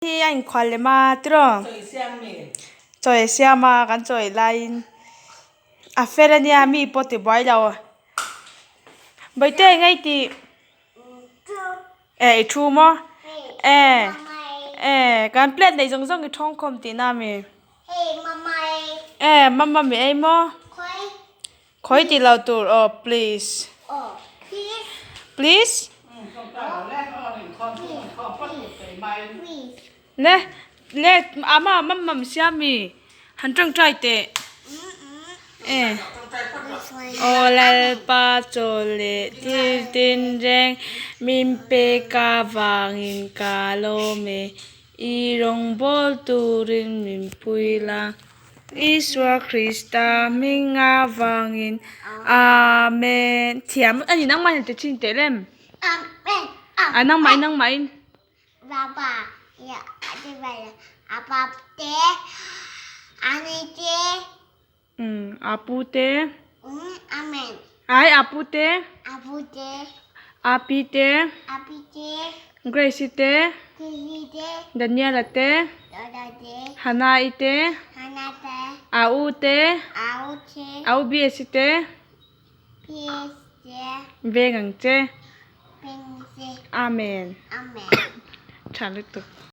Hi a inkhual lem a tiraw chaw ei siam a kan chaw ei laiin a fel ania mi pawh ti buai lo bawihte eng ei tih eh i thu maw eh eh kan plate neih zawng zawng i thawng khawm tihna ami eh mama mi ei maw. Khawi tih lo tur aw please. Please. Le le ama mam mam sia mi han tawngtai teh. E Aw Lalpa chaw leh thil tin reng min pek avangin ka lawm e. I rawngbawl turin min pui la. Isua Krista hming avangin Amen. Thiam a ni nangmah in ti thin teh lem. Amen. A nangmah in nangmah in. Baba ya ati bala apa te ani te. Um apu te. Um amen. Ai apu te. Apu te. Api te. Api te. Grace te. Grace te. Daniela te. Hana-i te, Au te, Au Biasi te, Veng ang che. Amen. Tha lutuk.